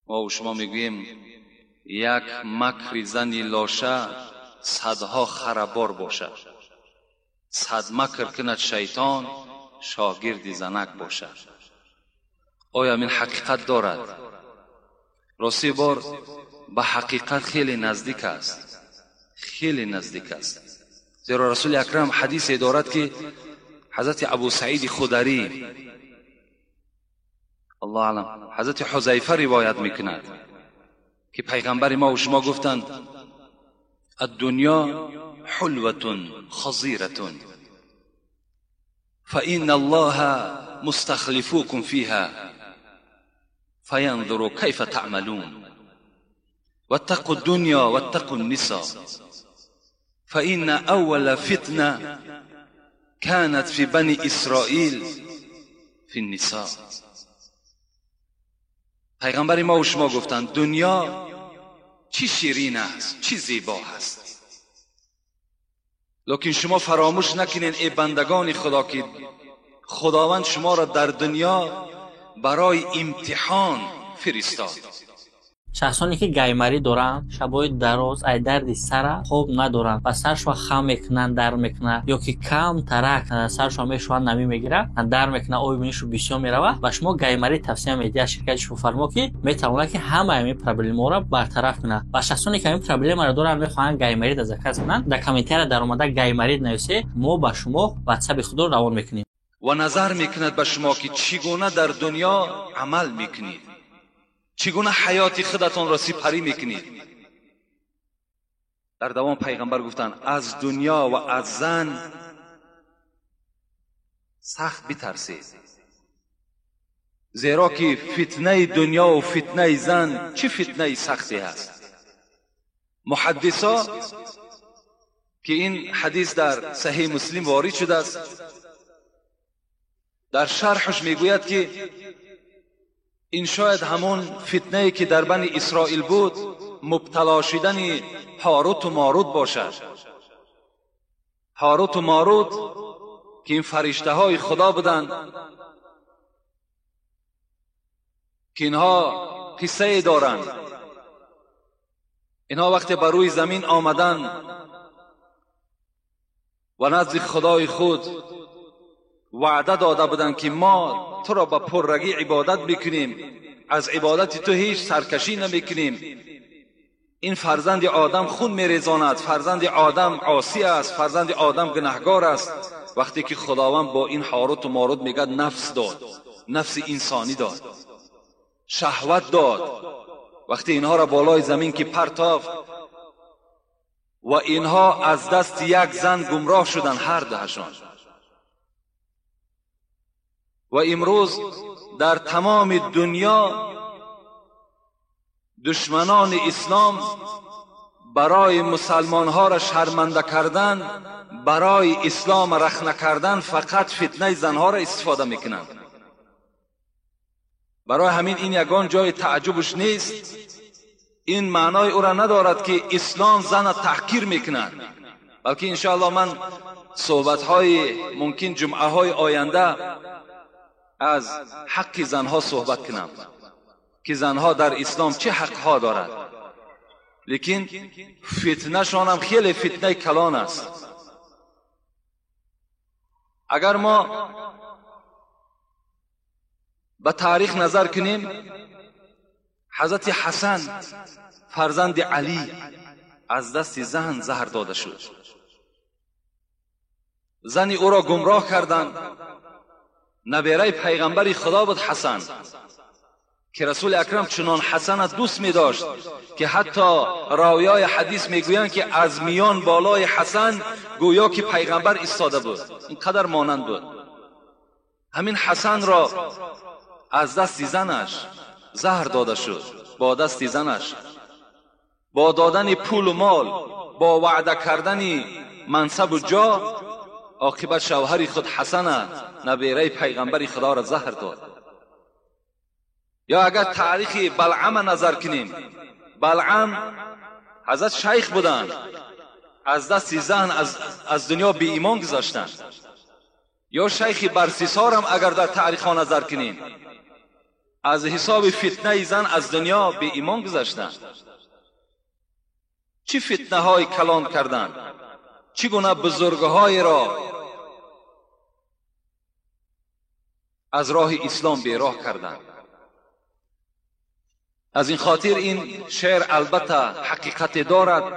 ما و شما میگوییم یک مکر زنی لاشه صدها خرابار باشد، صد مکر کند شیطان شاگرد زنک باشد. آیا این حقیقت دارد؟ راستی بار به حقیقت خیلی نزدیک است، خیلی نزدیک است. زیرا رسول اکرم حدیث دارد که حضرت ابو سعید خدری، الله اعلم، حضرت حذیفه روایت میکند که پیغمبر ما و شما گفتند الدنیا حلوة خضیرة فإن الله مستخلفوكم فيها فينظر كيف تعملون واتقوا الدنيا واتقوا النساء فإن أول فتنة كانت في بني إسرائيل في النساء. پیغمبر ما و شما گفتند دنیا چی شیرین است، چی زیبا است، لیکن شما فراموش نکنین ای بندگان خدا که خداوند شما را در دنیا برای امتحان فرستاد. شخصانی که گایماری دارند شبای دراز ای درد سر خوب ندارند و سرشو خم میکنن در میکنن یا که کم ترک سرشو میشوان نمی میگیره در میکنه آب بینیشو بسیار میروه و شما گایماری توصیه میده شرکت شوفرما که میتونه که همه همین проблема را برطرف کنه. و شخصانی که همین проблема را دارن میخواهند گایماری را заказ کنند، در комментария در اومده گایماری نویسه، ما به شما واتساپ خود رو روان میکنیم. و نظر میکند به شما که چگونه در دنیا عمل میکنید، چگونه حیات خودتان را سپری میکنید. در دوام پیغمبر گفتند از دنیا و از زن سخت بترسید، زیرا که فتنه دنیا و فتنه زن چه فتنه سختی است. محدثا که این حدیث در صحیح مسلم وارد شده است، در شرحش میگوید که این شاید همون فتنه که در بنی اسرائیل بود، مبتلا شدن هاروت و ماروت باشد. هاروت و ماروت که این فرشته های خدا بودند که اینها قصه دارند. اینها وقتی بر روی زمین آمدند و نزد خدای خود وعده داده بودند که ما تو را با پررگی عبادت میکنیم، از عبادت تو هیچ سرکشی نمیکنیم. این فرزند آدم خون میریزاند، فرزند آدم عاصی است، فرزند آدم گناهگار است. وقتی که خداوند با این هاروت و ماروت میگه نفس داد، نفس انسانی داد، شهوت داد، وقتی اینها را بالای زمین که پرتافت و اینها از دست یک زن گمراه شدند هر دهشان. و امروز در تمام دنیا دشمنان اسلام برای مسلمانها را شرمنده کردن، برای اسلام رخنه کردن فقط فتنه زنها را استفاده میکنند. برای همین این یگان جای تعجبش نیست. این معنای او را ندارد که اسلام زن تحقیر میکند، بلکه انشاءالله من صحبت‌های ممکن جمعه های آینده از حق زنها صحبت کنم که زنها در اسلام چه حقها دارد. لیکن فتنه شان هم خیلی فتنه کلان است. اگر ما به تاریخ نظر کنیم، حضرت حسن فرزند علی از دست زن زهر داده شد. زن او را گمراه کردند. نبیره پیغمبر خدا بود حسن، که رسول اکرم چنان حسن دوست می داشت که حتی راویای حدیث می گویند که از میان بالای حسن گویا که پیغمبر ایستاده بود، اینقدر مانند بود. همین حسن را از دست زنش زهر داده شد، با دست زنش، با دادن پول و مال، با وعده کردن منصب و جا، عاقبت شوهر خود حسن نبیره پیغمبر خدا را زهر داد. یا اگر تاریخ بلعم نظر کنیم، بلعم حضرت شیخ بودند، از دست زن از دنیا بی ایمان گذاشتند. یا شیخ برسیسار هم اگر در تاریخ ها نظر کنیم، از حساب فتنه زن از دنیا به ایمان گذشتند. چه فتنه های کلان کردند، چگونه بزرگهای را از راه اسلام بیراه کردند. از این خاطر این شعر البته حقیقت دارد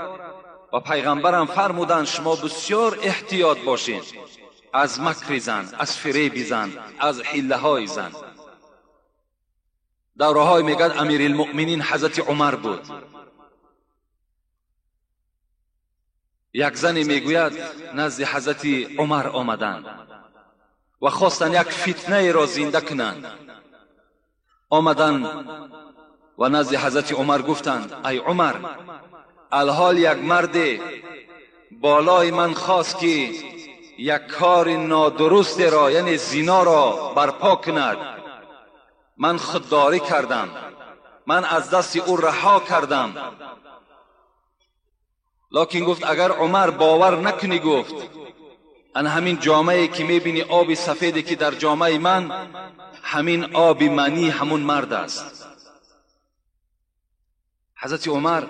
و پیغمبرم فرمودند شما بسیار احتیاط باشین از مکر زن، از فریب زن، از حیله های زن. دوره های میگد امیرالمؤمنین حضرت عمر بود. یک زنی میگوید نزد حضرت عمر آمدند و خواستند یک فتنه را زنده کنند. آمدند و نزد حضرت عمر گفتند ای عمر، الحال یک مرد بالای من خواست که یک کار نادرست را یعنی زنا را برپا کند، من خودداری کردم، من از دست او رها کردم. لکن گفت اگر عمر باور نکنی، گفت ان همین جامعه که میبینی آب سفیدی که در جامعه من، همین آب منی همون مرد است. حضرت عمر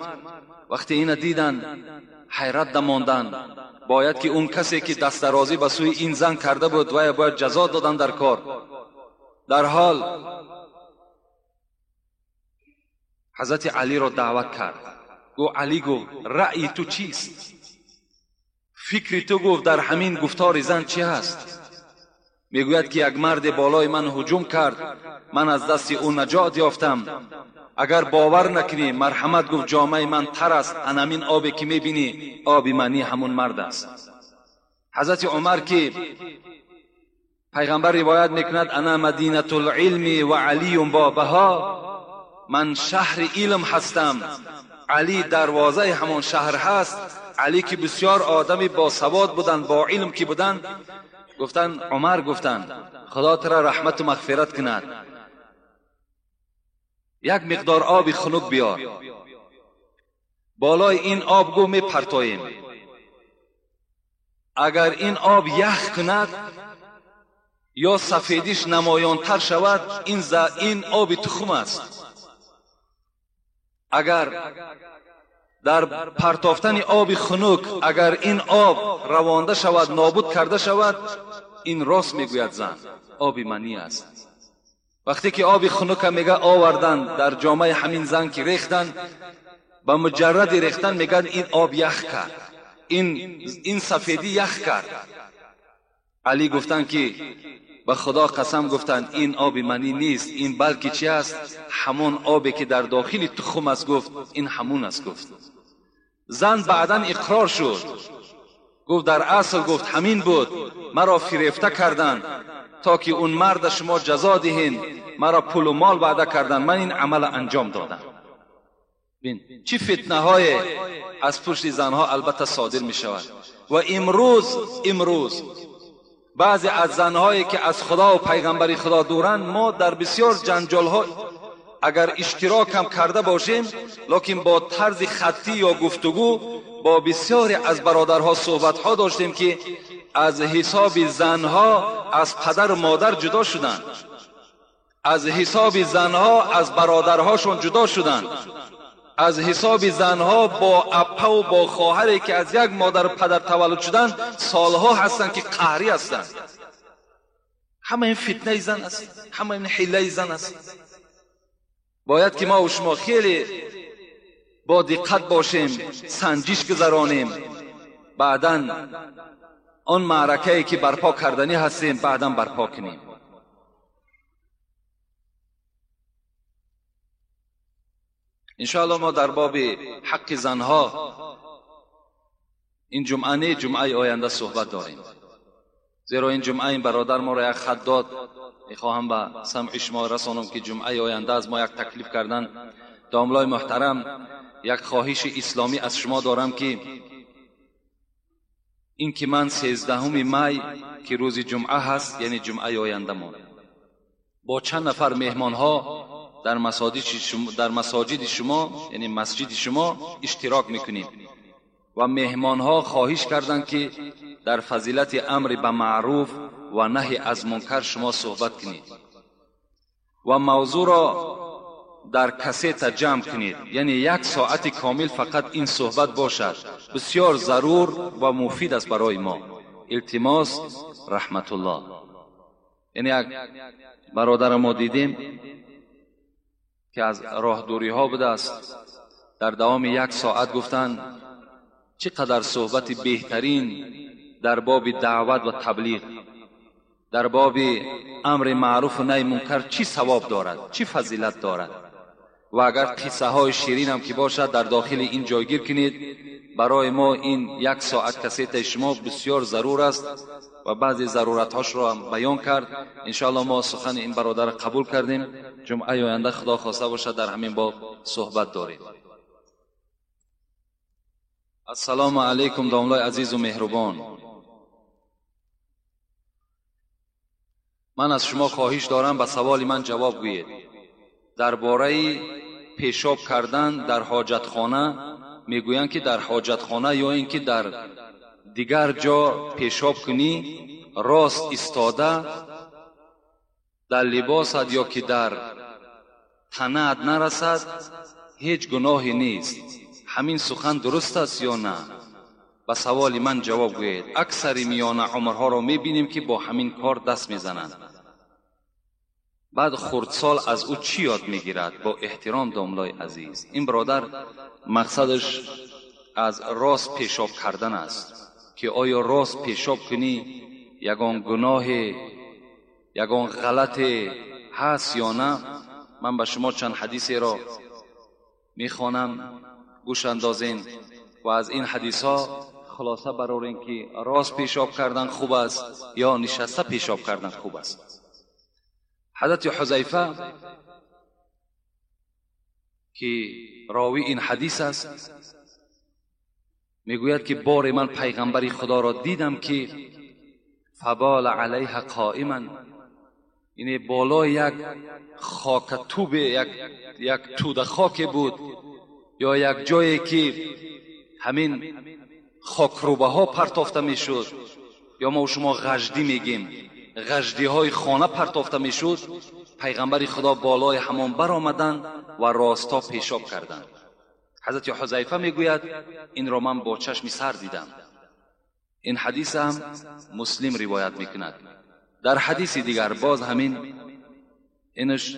وقتی اینو دیدن حیرت دماندن. باید که اون کسی که دست درازی به سوی این زن کرده بود و باید جزا دادن در کار. در حال حضرت علی را دعوت کرد. گو علی، گفت رأی تو چیست؟ فکر تو گفت در همین گفتار زن چی هست؟ میگوید که یک مرد بالای من هجوم کرد، من از دست او نجات یافتم. اگر باور نکنی مرحمت، گفت جامعه من تر است، ان همین آبی که میبینی آب منی همون مرد است. حضرت عمر که پیغمبر روایت میکند انا مدینة العلم و علی بابها، من شهر علم هستم، علی دروازه همان شهر هست. علی که بسیار آدمی با سواد بودند، با علم که بودند، گفتند عمر، گفتند خدا ترا رحمت و مغفرت کند، یک مقدار آب خنک بیار، بالای این آب گو می پرتاییم، اگر این آب یخ کند یا سفیدیش نمایانتر شود، این آب تخم است. اگر در پرتافتن آب خنک اگر این آب روانده شود، نابود کرده شود، این راست میگوید زن، آب منی است. وقتی که آب خنک میگه آوردن در جامعه همین زن که ریختن، به مجرد ریختن میگن این آب یخ کرد، این سفیدی یخ کرد. علی گفتن که به خدا قسم، گفتن این آب منی نیست، این بلکه چی است؟ همون آبی که در داخل تخم است. گفت این همون است. گفت زن بعدا اقرار شد، گفت در اصل گفت همین بود، مرا فریفته کردن تا که اون مرد شما جزا دهین، مرا پول و مال وعده کردن، من این عمل انجام دادم. بین چی فتنه های از پشت زنها البته صادر می شود. و امروز بعضی از زنهایی که از خدا و پیغمبر خدا دورند، ما در بسیار جنجال ها اگر اشتراک هم کرده باشیم، لکن با طرز خطی یا گفتگو با بسیاری از برادرها صحبت ها داشتیم که از حساب زنها از پدر و مادر جدا شدند، از حساب زنها از برادرهاشون جدا شدند، از حساب زنها با اپه و با خواهری که از یک مادر و پدر تولد شدند سالها هستند که قهری هستند. همه این فتنه زن است، همه این حیله زن است. باید که ما و شما خیلی با دقت باشیم، سنجش گذرانیم، بعدا آن معرکه‌ای که برپا کردنی هستیم بعدا برپا کنیم. انشاءالله ما در باب حق زنها این جمعه نه، جمعه آینده صحبت داریم، زیرا این جمعه این برادر ما را یک خط داد، میخواهم به سمع شما رسانم که جمعه آینده از ما یک تکلیف کردن. داملای محترم، یک خواهش اسلامی از شما دارم که این که من 13 می که روز جمعه هست، یعنی جمعه آینده ما با چند نفر مهمان ها در مساجد شما یعنی مسجد شما اشتراک میکنیم و مهمان ها خواهش کردند که در فضیلت امر به معروف و نهی از منکر شما صحبت کنید. و موضوع را در کسیت جمع کنید، یعنی یک ساعت کامل فقط این صحبت باشد. بسیار ضرور و مفید است برای ما. التماس رحمت الله. یعنی یک برادر ما دیدیم که از راه دوری ها بوده است، در دوام یک ساعت گفتند چقدر صحبت بهترین در باب دعوت و تبلیغ، در باب امر معروف و نهی منکر چی ثواب دارد، چی فضیلت دارد، و اگر قصه های شیرین هم که باشد در داخل این جایگیر کنید. برای ما این یک ساعت کسیت شما بسیار ضرور است و بعضی ضرورت هاش را هم بیان کرد. انشاءالله ما سخن این برادر قبول کردیم. جمعه آینده خدا خواسته باشد در همین باب صحبت داریم. السلام علیکم داملای عزیز و مهربان. من از شما خواهش دارم به سوال من جواب گویید. درباره پیشاب کردن در حاجتخانه میگویند که در حاجتخانه یا اینکه در دیگر جا پیشاب کنی راست ایستاده در لباست یا که در تنت نرسد هیچ گناهی نیست. همین سخن درست است یا نه؟ به سوال من جواب گویید. اکثر میان عمرها را میبینیم که با همین کار دست میزنند. بعد خردسال از او چی یاد میگیرد؟ با احترام داملای عزیز. این برادر مقصدش از راست پیشاب کردن است که آیا راست پیشاب کنی یگان گناه، یگان غلط هست یا نه؟ من به شما چند حدیثی را میخوانم، گوش اندازین و از این حدیث ها خلاصه برارین که راست پیشاب کردن خوب است یا نشسته پیشاب کردن خوب است. حضرت حذیفه که راوی این حدیث است میگوید که بار من پیغمبر خدا را دیدم که فبال علیه قائما، یعنی بالای یک خاک توب، یک توده خاک بود یا یک جایی که همین خاکروبه ها پرتافته میشد، یا ما شما غجدی میگیم، غجدی های خانه پرتافته میشد، پیغمبر خدا بالای همان برآمدند و راستا پیشاب کردند. حضرت حذیفه میگوید این را من با چشم سر دیدم. این حدیث هم مسلم روایت میکند. در حدیث دیگر باز همین، اینش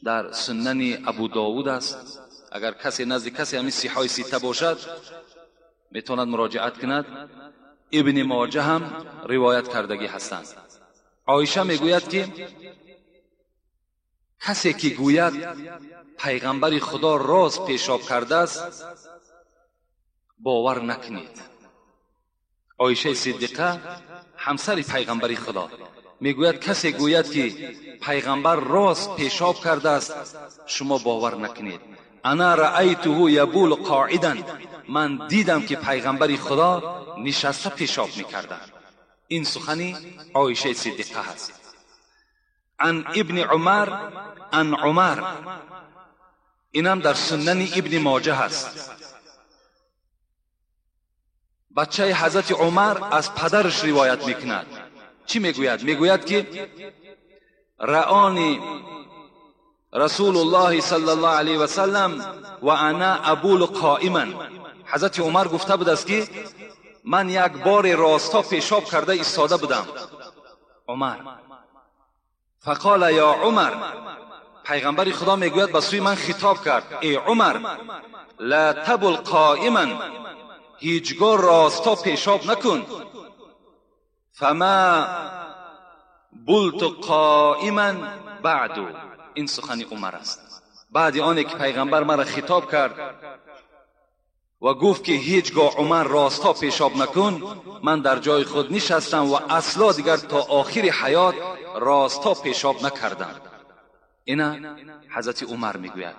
در سنن ابو داود است. اگر کسی نزد کسی همین صحای سیته باشد میتواند مراجعت کند. ابن ماجه هم روایت کردگی هستند. عایشه میگوید که کسی که گوید پیغمبر خدا راست پیشاب کرده است باور نکنید. عایشه صدیقه همسر پیغمبر خدا میگوید کسی گوید که پیغمبر راست پیشاب کرده است شما باور نکنید. انا رأیته یبول قاعدا، من دیدم که پیغمبر خدا نشسته پیشاب میکرده. این سخنی عایشه صدیقه هست. عن ابن عمر عن عمر، اینم در سنن ابن ماجه هست. بچه حضرت عمر از پدرش روایت میکند. چی میگوید؟ میگوید که رآنی رسول الله صلی الله علیه و سلم و انا ابول قائما. حضرت عمر گفته بود است که من یک بار راستا پیشاب کرده ایستاده بودم. عمر فقال یا عمر، پیغمبر خدا میگوید به سوی من خطاب کرد، ای عمر لا تبل قائما، هیچگاه راستا پیشاب نکن. فما بلت قائما بعد. این سخن عمر است. بعد آنی که پیغمبر مرا خطاب کرد و گفت که هیچگاه عمر راستا پیشاب نکن، من در جای خود نشستم و اصلا دیگر تا آخر حیات راستا پیشاب نکردم. اینا حضرت عمر میگوید.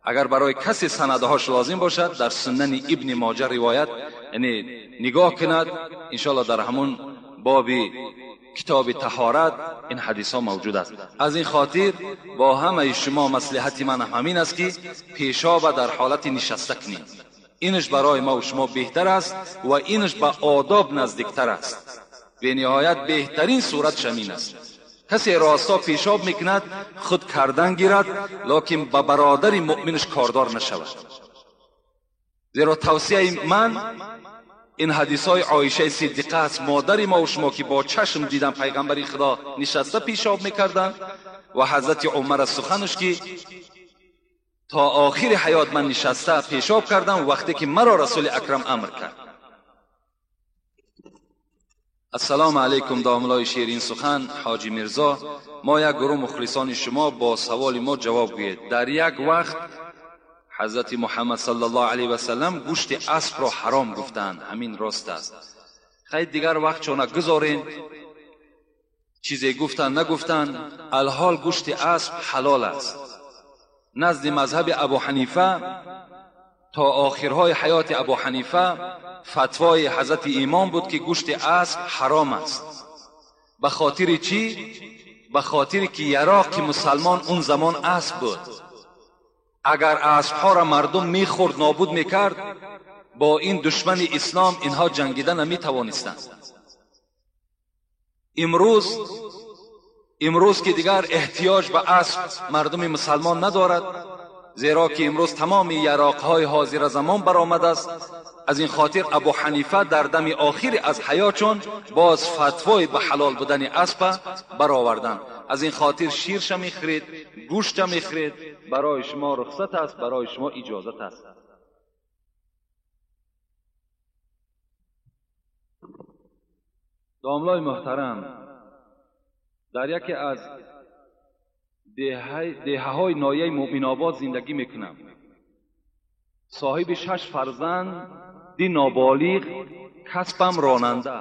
اگر برای کسی سندهاش لازم باشد در سنن ابن ماجه روایت، یعنی نگاه کند، انشاءالله در همون باب کتاب طهارت این حدیث ها موجود است. از این خاطر با همه شما مصلحت من همین است که پیشاب در حالت نشسته کنید. اینش برای ما و شما بهتر است و اینش به آداب نزدیکتر است. به نهایت بهترین صورت شمین است. Касе роста пешоб мекунад, худ кардан гирад, лекин ба бародари муъминаш кордор нашавад. Зеро тавсияи ман ин ҳадисҳои Оишаи Сиддиқа аст, модари мо ва шумо, ки бо чашм дидан пайғамбари Худо нишаста пешоб мекарданд ва ҳазрати Умар аз суханаш ки то охири ҳаёт ман нишаста пешоб кардам вақте ки маро Расули Акрам амр кард. Ассалому алайкум, домлои ширин сухан Ҳоҷи Мирзо. Мо як гурӯҳ мухлисони шумо, бо саволи мо ҷавоб гӯед. Дар як вақт ҳазрати Муҳаммад саллаллоҳу алайҳи васаллам гӯшти аспро ҳаром гуфтанд, ҳамин рост аст? Хайр, дигар вақт чона гузорен, чизе гуфтанд нагуфтанд, алҳол гӯшти асп ҳалол аст. Назди мазҳаби Абу Ҳанифа то охирҳои ҳаёти Абу Ҳанифа фатвои ҳазрати имом буд ки гӯшти асп ҳаром аст. Ба хотири чӣ? Ба хотире ки яроқи мусалмон он замон асп буд. Агар аспҳоро мардум мехӯрд, нобуд мекард, бо ин душмани ислом инҳо ҷангида наметавонистанд. Имрӯз ки дигар эҳтиёҷ ба асп мардуми мусалмон надорад, зеро ки имрӯз тамоми яроқҳои ҳозира замон баромадааст. Аз ин хотир Абу Ҳанифа дар дами охири аз ҳаётшон боз фатвои ба ҳалол будани аспа бароварданд. Аз ин хотир ширша мехӯред, гӯшта мехӯред, барои шумо рухсат аст, барои шумо иҷозат аст. Домлои муҳтарам, дар яке аз деҳаҳои ноҳияи Муъминобод зиндагӣ мекунам. Соҳиби 6 фарзанд, 2 ноболиғ, касбам ронанда.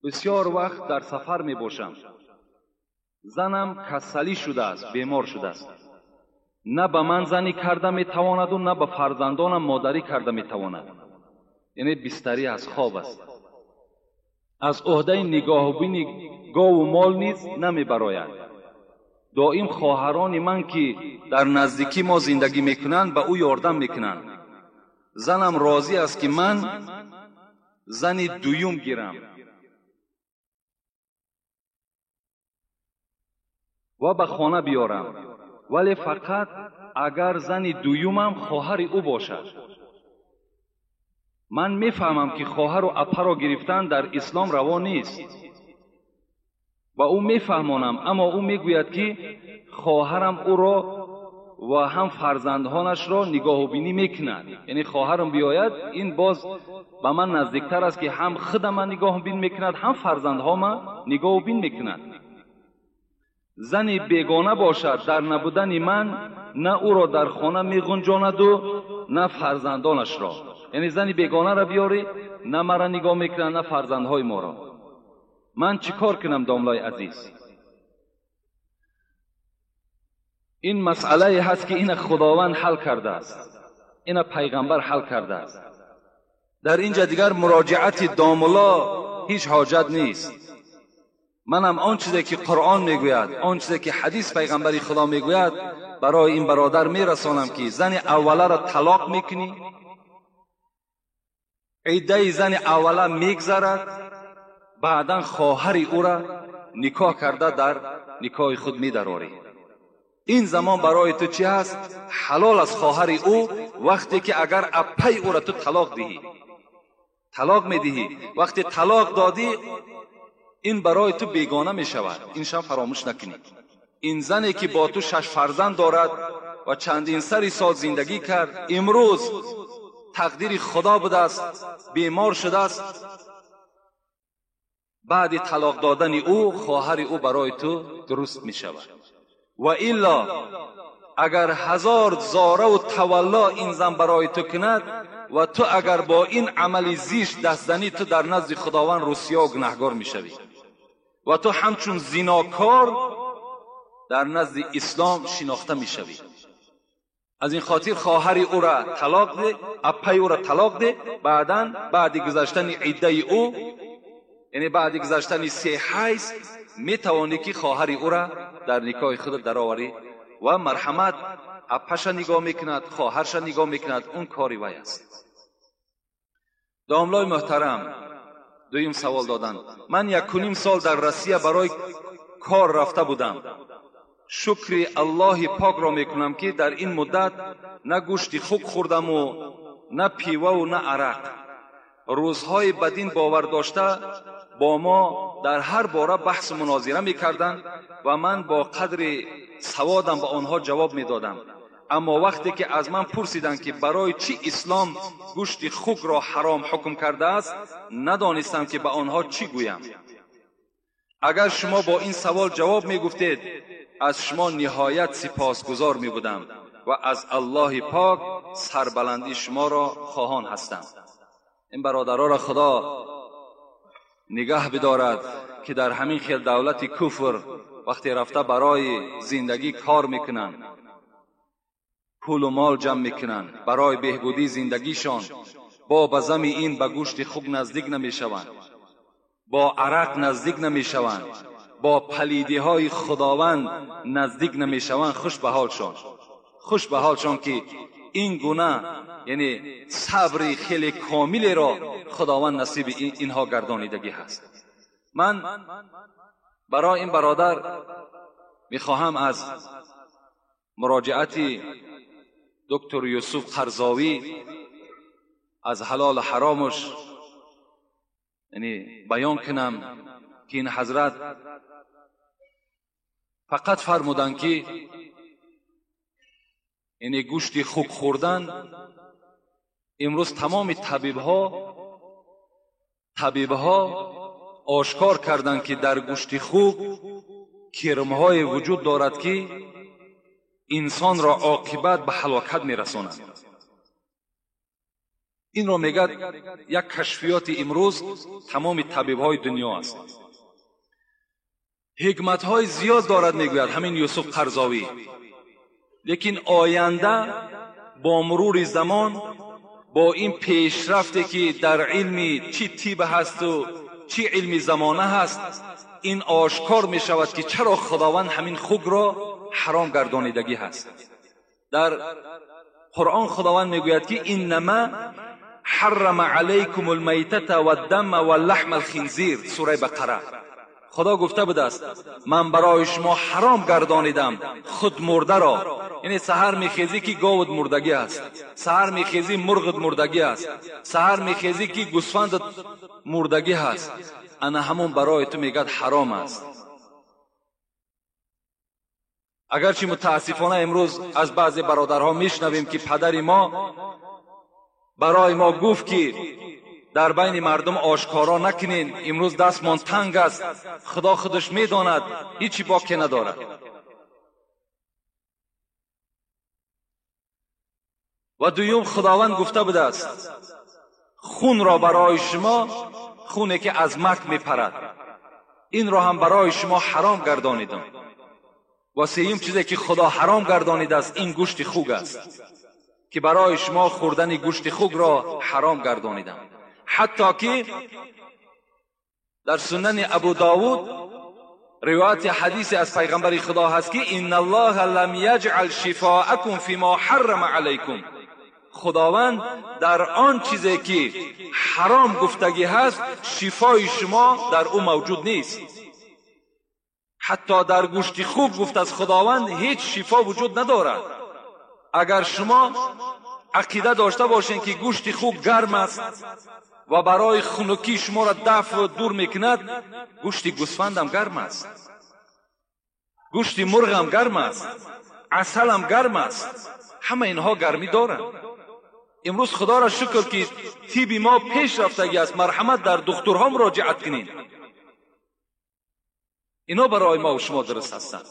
Бисёр вақт дар сафар мебошам. Занам касалӣ шудааст, бемор шудааст. На ба ман занӣ карда метавонаду, на ба фарзандонам модарӣ карда метавонад. Яъне бистарӣ аз хоб аст. Аз ӯҳдаи нигоҳубини гову мол низ намебарояд. Доим хоҳарони ман ки дар наздикӣ мо зиндагӣ мекунанд, ба ӯ ёрдам мекунанд. Занам розӣ аст ки ман зани дуюм гирам ва ба хона биёрам, вале фақат агар зани дуюмам хоҳари ӯ бошад. Ман мефаҳмам ки хоҳару апаро гирифтан дар ислом раво нест. Ба ӯ мефаҳмонам, аммо ӯ мегӯяд ки хоҳарам ӯро ва ҳам фарзандҳонашро нигоҳубинӣ мекунад. Яъне хоҳарам биёяд, ин боз ба ман наздиктар аст ки ҳам худама нигоҳубин мекунад, ҳам фарзандҳома нигоҳубин мекунад. Зани бегона бошад, дар набудани ман на ӯро дар хона меғунҷонаду на фарзандонашро. Яъне зани бегонаро биёрӣ, на мара нигоҳ мекунад, на фарзандҳои моро. Ман чӣ кор кунам, домлои азиз? Ин масъалае ҳаст ки ина Худованд ҳал кардааст, ина пайғамбар ҳал кардааст. Дар инҷа дигар муроҷиати домло ҳеҷ ҳоҷат нест. Манам он чизе ки Қуръон мегӯяд, он чизе ки ҳадис пайғамбари Худо мегӯяд, барои ин бародар мерасонам ки зани авваларо талоқ мекунӣ, иддаи зани аввала мегзарад, баъдан хоҳари ӯра никоҳ карда дар никоҳи худ медарорӣ. Ин замон барои ту чӣ ҳаст? Ҳалол аз хоҳари ӯ вақте ки агар аппаи ӯра ту талоқ диҳӣ, талоқ медиҳӣ. Вақте талоқ додӣ, ин барои ту бегона мешавад. Ин шам фаромӯш накунӣ. Ин зане ки бо ту 6 фарзанд дорад ва чандин сари сол зиндагӣ кард, имрӯз тақдири Худо будааст, бемор шудааст. Баъди талоқ додани ӯ хоҳари ӯ барои ту дуруст мешавад. Ва илло агар 1000 зораву тавалло ин зан барои ту кунад ва ту агар бо ин амали зишт даст занӣ, ту дар назди Худованд русиё гунаҳгор мешавӣ ва ту ҳамчун зинокор дар назди ислом шинохта мешавӣ. Аз ин хотир хоҳари ӯра талоқ де, аппаи ӯра талоқ де, баъдан баъди гузаштани иддаи ӯ, яъне баъди гузаштани 3 ҳайз, метавонӣ ки хоҳари ӯра дар никоҳи худ дароварӣ ва марҳамат аппаша нигоҳ мекунад, хоҳарша нигоҳ мекунад, он кори вай аст. Домлои муҳтарам, дуюм савол доданд. Ман 1.5 сол дар Россия барои кор рафта будам. Шукри Аллоҳи покро мекунам, ки дар ин муддат на гӯшти хук хӯрдаму на пиваву на арақ. Рӯзҳои ба дин бовар дошта бо мо дар ҳар бора баҳсу мунозира мекарданд ва ман бо қадри саводам ба онҳо ҷавоб медодам. Аммо вақте ки аз ман пурсиданд, ки барои чӣ ислом гӯшти хукро ҳаром ҳукм кардааст, надонистам, ки ба онҳо чӣ гӯям. Агар шумо бо ин савол ҷавоб мегуфтед, аз шумо ниҳоят сипосгузор мебудам ва аз Аллоҳи пок сарбаландии шуморо хоҳон ҳастам. Ин бародароро Худо нигаҳ бидорад, ки дар ҳамин хел давлати куфр вақте рафта барои зиндагӣ кор мекунанд, пулу мол ҷамъ мекунанд барои беҳбудии зиндагишон, бо ба зами ин ба гӯшти хук наздик намешаванд, бо арақ наздик намешаванд, бо палидиҳои Худованд наздик намешаванд. Хуш ба ҳолшон, хуш ба ҳолшон, ки ин гуна яъне сабри хеле комилеро Худованд насиби инҳо гардонидагӣ ҳаст. Ман барои ин бародар мехоҳам аз муроҷиати доктор Юсуф Қарзовӣ аз ҳалолу ҳаромаш яъне баён кунам, ки ин ҳазрат фақат фармуданд, ки яъне гӯшти хук хӯрдан имрӯз тамоми табибҳо ошкор карданд, ки дар гӯшти хук кирмҳое вуҷуд дорад, ки инсонро оқибат ба ҳалокат мерасонад. Инро мегӯяд як кашфиёти имрӯз тамоми табибҳои дунё аст. Ҳикматҳои зиёд дорад, мегӯяд ҳамин Юсуф Қарзовӣ, лекин оянда бо мурури замон, бо ин пешрафте ки дар илми чӣ тиб ҳасту чӣ илми замона ҳаст, ин ошкор мешавад, ки чаро Худованд ҳамин хукро ҳаром гардонидагӣ ҳаст. Дар Қуръон Худованд мегӯяд, ки иннама ҳаррама алайкум алмайтата ваддама валлаҳма алхинзир, сураи Бақара. Худо гуфта будааст, ман барои шумо ҳаром гардонидам худ мурдаро. Яъне саҳар мехезӣ, ки говат мурдагӣ аст, саҳар мехезӣ, мурғат мурдагӣ аст, саҳар мехезӣ, ки гӯсфандат мурдагӣ ҳаст. Ана ҳамон барои ту мегӯяд ҳаром аст. Агарчи мутаассифона имрӯз аз баъзе бародарҳо мешунавем, ки падари мо барои мо гуфт, ки дар байни мардум ошкоро накунен, имрӯз дастмон танг аст, Худо худаш медонад, ҳичи боке надорад. Ва дуюм, Худованд гуфта будааст, хунро барои шумо, хуне ки аз мак мепарад, инро ҳам барои шумо ҳаром гардонидам. Ва сеюм чизе ки Худо ҳаром гардонидааст, ин гӯшти хук аст, ки барои шумо хӯрдани гӯшти хукро ҳаром гардонидам. Ҳатто ки дар сунани Абу Довуд ривояти ҳадисе аз пайғамбари Худо ҳаст, ки инна Аллоҳа лам яҷъал шифоакум фима ҳаррама алайкум. Худованд дар он чизе ки ҳаром гуфтагӣ ҳаст, шифои шумо дар ӯ мавҷуд нест. Ҳатто дар гӯшти хук гуфт аз Худованд ҳеҷ шифо вуҷуд надорад. Агар шумо ақида дошта бошед, ки гӯшти хук гарм аст ва барои хунукӣ шуморо дафъ дур мекунад, гӯшти гӯсфандам гарм аст, гӯшти мурғам гарм аст, асалам гарм аст, ҳама инҳо гармӣ доранд. Имрӯз Худоро шукр, ки тиби мо пеш рафтагӣ аст. Марҳамат, дар духтурҳо муроҷиат кунед, ино барои мо шумо дуруст ҳастанд.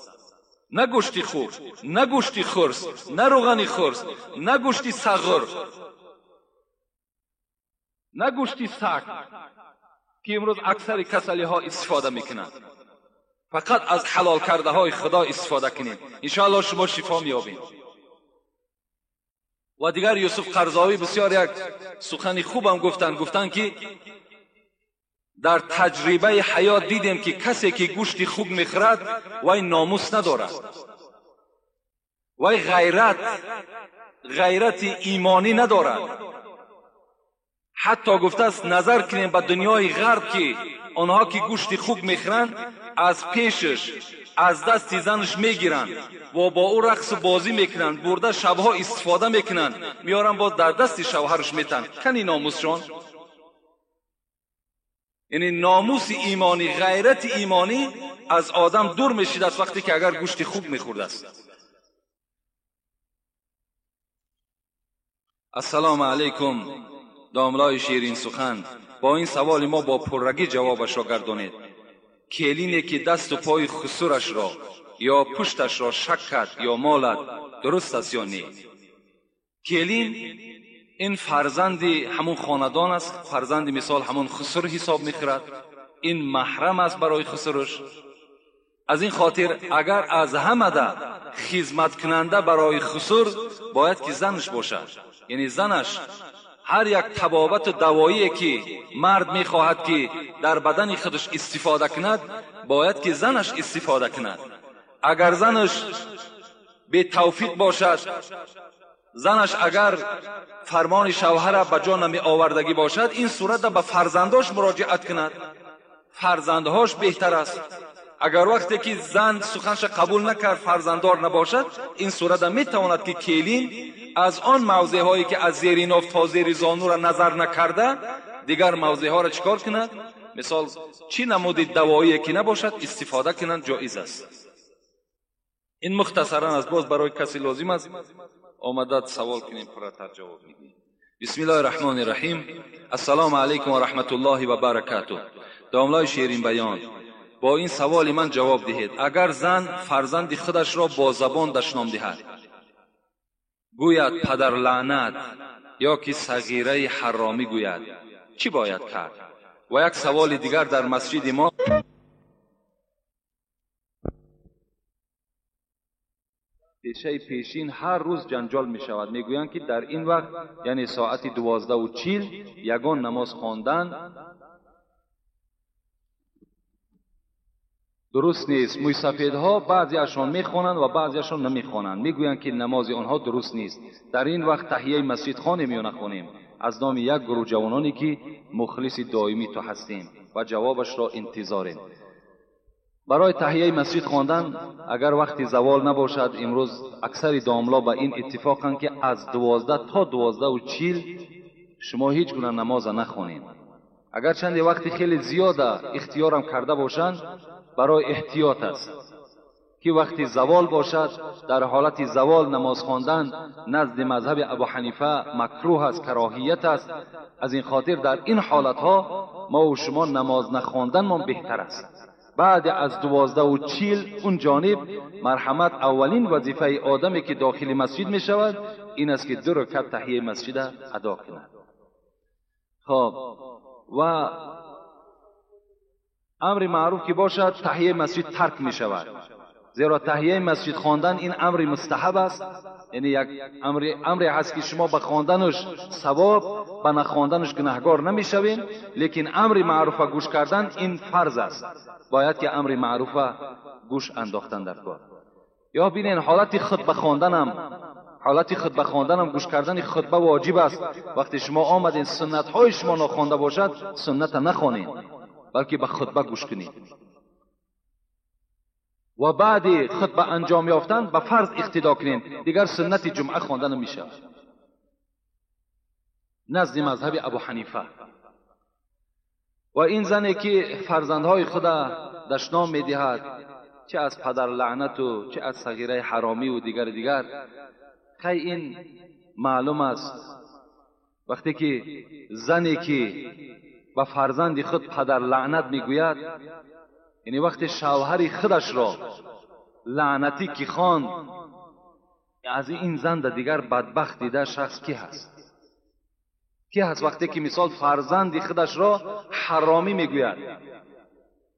На гӯшти хук, на гӯшти хурс, на рӯғани хурс, на гӯшти сағр, на гӯшти саг, ки имрӯз аксари касалиҳо истифода мекунанд. Фақат аз ҳалол кардаҳои Худо истифода кунед, иншоаллоҳ шумо шифо меёбед. Ва дигар Юсуф Қарзовӣ бисёр як сухани хубам гуфтанд. Гуфтанд, ки дар таҷрибаи ҳаёт дидем, ки касе ки гӯшти хук мехӯрад, вай номус надорад, вай ғайрати имонӣ надорад. Ҳатто гуфтааст назар кунем ба дунёи ғарб, ки онҳо ки гӯшти хук мехӯранд, аз пешаш аз дасти занаш мегиранд ва бо ӯ рақсу бозӣ мекунанд, бурда шабҳо истифода мекунанд, меоранд боз дар дасти шавҳараш метанд. Кани номусшон? Яъне номуси имонӣ, ғайрати имонӣ аз одам дур мешидааст вақте ки агар гӯшти хук мехӯрдааст. Ассалому алайкум, домлои ширин сухан, бо ин саволи мо бо пуррагӣ ҷавобашро гардонед. Келине ки дасту пои хусурашро ё пушташро шак кард ё молад, дуруст аст ё не? Келин ин фарзанди ҳамун хонадон аст, фарзанди мисол ҳамун хусур ҳисоб мехӯрад, ин маҳрам аст барои хусураш. Аз ин хотир агар аз ҳамада хизматкунанда барои хусур бояд ки занаш бошад. Яъне занаш ҳар як табобату давоие ки мард мехоҳад ки дар бадани худаш истифода кунад, бояд ки занаш истифода кунад. Агар занаш бетавфиқ бошад, занаш агар фармони шавҳара ба ҷо намеовардагӣ бошад, ин сурата ба фарзандош муроҷиат кунад, фарзандҳош беҳтар аст. Агар вақте ки зан суханша қабул накард, фарзанддор набошад, ин сурата метавонад ки келин аз он мавзеъҳое ки аз зери ноф то зери зонура назар накарда, дигар мавзеъҳоро чӣ кор кунад? Мисол, чӣ намуди давоие ки набошад, истифода кунанд, ҷоиз аст. Ин мухтасаран аст, боз барои касе лозим аст омадад савол кунем, пурратар ҷавоб медиҳем. Бисмиллоҳи раҳмони раҳим. Ассалому алайкум ва раҳматуллоҳи ва баракатуҳ. Домлои ширин баён, бо ин саволи ман ҷавоб диҳед. Агар зан фарзанди худашро бо забон дашном диҳад, гӯяд падар лаънат ё ки сағираи ҳаромӣ гӯяд, чӣ бояд кард? Ва як саволи дигар, дар масҷиди мо пешаи пешин ҳар рӯз ҷанҷол мешавад. Мегӯянд ки дар ин вақт, яъне соати 12:40, ягон намоз хондан дуруст нест. Мӯйсафедҳо баъзеашон мехонанд ва баъзеашон намехонанд. Мегӯянд ки намози онҳо дуруст нест. Дар ин вақт таҳияи масҷид хонем ё нахонем? Аз номи як гурӯҳ ҷавононе ки мухлиси доимӣ ту ҳастем ва ҷавобашро интизорем. Барои таҳияи масҷид хондан агар вақти завол набошад, имрӯз аксари домло ба ин иттифоқанд ки аз 12 то 12:40 шумо ҳеҷ гуна намоза нахонед. Агар чанде вақти хеле зиёда ихтиёрам карда бошанд, барои эҳтиёт аст ки вақти завол бошад, дар ҳолати завол намоз хондан назди мазҳаби Абу Ҳанифа макрӯҳ аст, кароҳият аст. Аз ин хотир дар ин ҳолатҳо мо ва шумо намоз нахонданмон беҳтар аст. Баъд аз 12:40 он ҷониб марҳамат, аввалин вазифаи одаме ки дохили масҷид мешавад ин аст ки 2 ракат таҳияи масҷида адо кунад. خب و امر معروف که باشد تحیه مسجد ترک می شود، زیرا تحیه مسجد خواندن این امر مستحب است، یعنی یک امر هست که شما به خواندنش ثواب، به نخواندنش گناهگار نمیشوین، لیکن امر معروف گوش کردن این فرض است، باید که امر معروف گوش انداختن در کار. یا ببینین حالت خطبه خواندنم، حالت خطبه خواندنم گوش کردن خطبه واجب است. وقتی شما آمدین سنت های شما ناخوانده باشد سنت نخوانید، بلکه به خطبه گوش کنید و بعد خطبه انجام یافتن به فرض اقتدا کنید، دیگر سنت جمعه خواندن نمیشه نزد مذهب ابو حنیفه. و این زنی که فرزندهای خود دشنام میدهد، چه از پدر لعنت و چه از صغیره حرامی و دیگر دیگر، خیلی این معلوم است وقتی که زنی که به فرزند خود پدر لعنت میگوید، یعنی وقتی شوهر خودش را لعنتی که خواند، از این زن دیگر بدبخت دیده شخص کی هست؟ کی هست وقتی که مثال فرزند خودش را حرامی میگوید،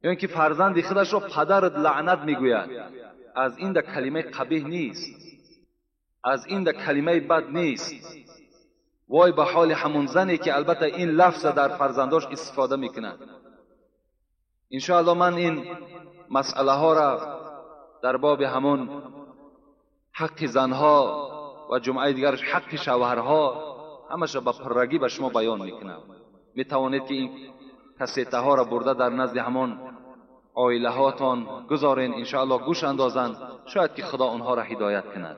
یعنی که فرزند خودش را پدر لعنت میگوید، از این ده کلمه قبیح نیست، از این ده کلمه بد نیست. وای به حال همون زنی که البته این لفظ در فرزنداش استفاده میکنه. انشاءالله من این مسئله ها را در باب همون حق زنها و جمعه دیگرش حق شوهرها ҳамаша ба пуррагӣ ба шумо баён мекунад. Метавонед ки ин кассетаҳоро бурда дар назди ҳамон оилаҳотон гузорен, иншоаллоҳ гӯш андозанд, шояд ки Худо онҳоро ҳидоят кунад.